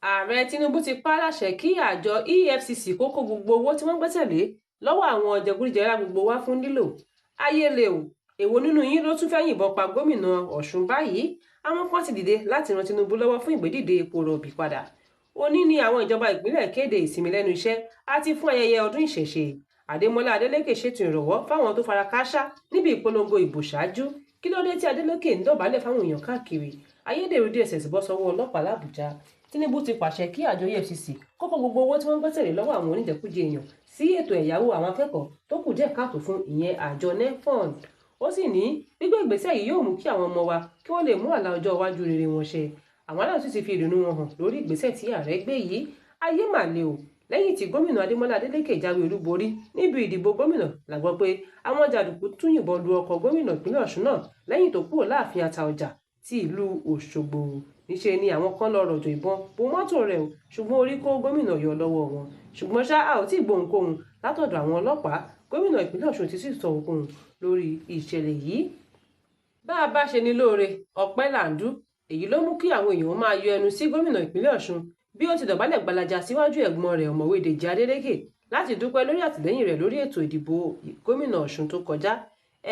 Ààrẹ Tinubu ti pa á láṣẹ kí àjọ EFCC kó kó gbogbo owó tí wọ́n gbẹ́sẹ̀ lé lọ́wọ́ àwọn jẹgúdújẹrá gbogbo wá fún lílò. Ayé le o, èwo nínú yín ló tún fẹ́ yìnbọn pa gómìnà Ọ̀ṣun báyìí? Àwọn kan ti dìde láti ran Tinubu lọ́wọ́ fún ìgbédìde epo rọ̀bì padà. Òní ni àwọn ìjọba ìpínlẹ̀ kéde ìsinmi lẹ́nu iṣẹ́ àti fún ayẹyẹ ọdún ìṣẹ̀ṣe. Adémọlá Adélékè ṣètò ìrànwọ́ fáwọn tó fara kááṣá níbi ìpolongo ìbò ṣáájú. Kí ló dé tí Adélékè ń dọ̀bálẹ̀ fáwọn èèyàn káàkiri? Ayédèrú DSS bọ́ sọ́wọ́ ọlọ́pàá làbújá. Tinubu ti pàṣẹ kí àjọ EFCC kó kó gbogbo owó tí wọ́n gbẹ́sẹ̀ lé lọ́wọ́ àwọn oníjẹkújẹ èèyàn sí ètò ẹ̀yáwó àwọn akẹ́kọ̀ọ́ tó kù díẹ̀ káàtó fún, ìyẹn àjọ NELFUND. Ó sì ní gbígbé ìgbésẹ̀ yìí yóò mú kí àwọn ọmọ wa kí wọ́n lè mú àlá ọjọ́ iwájú rere wọn ṣẹ. Àwọn aláàrùn sì ti fi ìdùnnú wọn hàn lórí ìgbésẹ̀ tí ààrẹ gbé yìí. Ayé mà le o. Lẹ́yìn tí gómìnà Adémọlá Adélékè jáwé olúborí níbi ìdìbò gómìnà, la gbọ́ pé àwọn jàǹdùkú tún yìnbọn lu ọkọ̀ gómìnà ìpínlẹ̀ Ọ̀ṣun náà lẹ́yìn tó kúrò láàfin Àtaọ́jà ti ìlú Òṣogbo. Níṣe ni àwọn kan lọ rọ̀jò ìbọn bo mọ́tò rẹ̀ o, ṣùgbọ́n orí kó gómìnà yọ lọ́wọ́ wọn. Ṣùgbọ́n ṣá, a ò tí ì gbọ́ ohunkóhun látọ̀dọ̀ àwọn ọlọ́pàá. Gómìnà ìpínlẹ̀ Ọ̀ṣun ti sì sọ ohunkóhun lórí ìṣẹ̀lẹ̀ yìí. Bá a bá ṣe ní lóore, ọpẹ́ là ń dú. Èyí ló mú kí àwọn èèyàn máa yọ ẹnu sí gómìnà ìpínlẹ̀ Ọ̀ṣun bí ó ti dọ̀bálẹ̀ gbalaja síwájú ẹ̀gbọ́n rẹ̀, Ọ̀mọ̀wé Dèjì Adélékè, láti dúpẹ́ lórí àtìlẹ́yìn rẹ̀ lórí ètò ìdìbò gómìnà Ọ̀ṣun tó kọjá.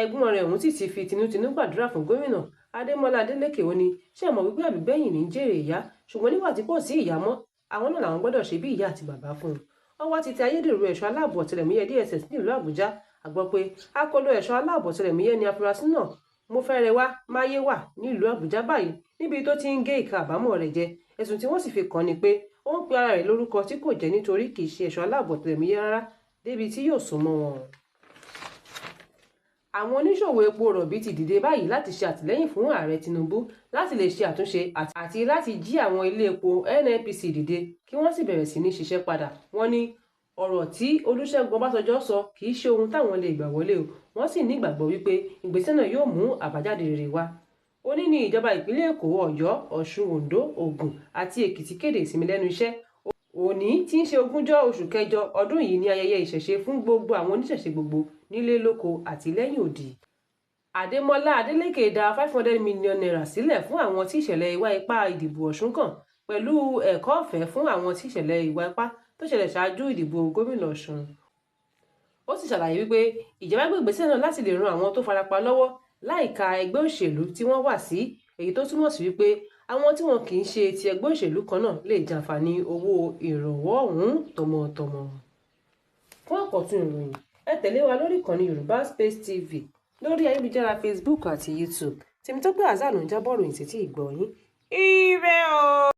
Ẹ̀gbọ́n rẹ̀ ọ̀hún sì ti fi tinútinú gbàdúrà fún gómìnà Adémọlá Adélékè. Ó ní, ṣé ẹ mọ̀ wípé àbígbẹ̀yìn ní jèrè ìyá? Ṣùgbọ́n nígbà tí kò sí ìyá mọ́, àwọn náà làwọn gbọ́dọ̀ ṣe bí ìyá àti bàbá fún un. Ọwọ́ ti tẹ ayédèrú ẹ̀ṣọ́ aláàbò ọ̀tẹlẹ̀múyẹ́ DSS nílùú Àbújá. A gbọ́ pé akọlù ẹ̀ṣọ́ aláàbò ọ̀tẹlẹ̀múyẹ́ ní afurasí náà Mofẹ́rẹ́wá Máyéwà nílùú Àbújá báyìí, níbi tó ti ń gé ìka àbámọ̀ rẹ̀ jẹ. Ẹ̀sùn tí wọ́n sì fi kàn án ni pé ó ń pe ara rẹ̀ lórúkọ tí kò jẹ́, nítorí kì í ṣe ẹ̀ṣọ́ aláàbò ọ̀tẹlẹ̀múyẹ́ rárá débi tí yóò sún mọ́ wọn. Àwọn oníṣòwò epo rọ̀bì ti dìde báyìí láti ṣe àtìlẹ́yìn fún ààrẹ Tinubu láti lè ṣe àtúnṣe àti láti jí àwọn ilé epo NNPC dìde kí wọ́n sì bẹ̀rẹ̀ sí ní ṣiṣẹ́ padà. Wọ́n ní ọ̀rọ̀ tí Olúṣẹ́gun Ọbásanjọ́ sọ kì í ṣe ohun táwọn lè gbà wọlé o. Wọ́n sì ní ìgbàgbọ́ wípé ìgbésẹ̀ náà yóò mú àbájáde rere wá. Òní ní ìjọba ìpínlẹ̀ Èkó, Ọ̀yọ́, Ọ̀ṣun, Oǹdó, Ògùn àti Èkìtì kéde ìsinmi lẹ́nu iṣẹ́. Òní tí í ṣe 20 oṣù kẹjọ ọdún yìí ní ayẹyẹ ìṣẹ̀ṣe fún gbogbo àwọn oníṣẹ̀ṣe gbogbo nílé lóko àti lẹ́yìn odi. Adémọlá Adélékè dá ₦500 million sílẹ̀ fún àwọn tí ìṣẹ̀lẹ̀ ìwà ipá ìdìbò Ọ̀ṣun kàn, pẹ̀lú ẹ̀kọ́ ọ̀fẹ́ fún àwọn tí ìṣẹ̀lẹ̀ ìwà ipá tó ṣẹlẹ̀ ṣáájú ìdìbò gómìnà Ọ̀ṣun. Ó sì ṣàlàyé wípé ìjọba gbé ìgbésẹ̀ náà láti lè ran àwọn tó farapa lọ́wọ́ láìka ẹgbẹ́ òṣèlú tí wọ́n wà sí, èyí tó túmọ̀ sí wípé àwọn tí wọn kì í ṣe ti ẹgbẹ́ òṣèlú kan náà lè jàǹfààní owó ìrànwọ́ ọ̀hún tọmọtọmọ. Fún àkọ́tún ìròyìn, ẹ tẹ̀lé wa lórí ìkànnì Yorùbá Space TV lórí ayélujára Facebook àti YouTube. Tèmítọ́pẹ́ Hasan ló ń jábọ̀ ròyìn sétí ìgbọ́ yín. Ire o!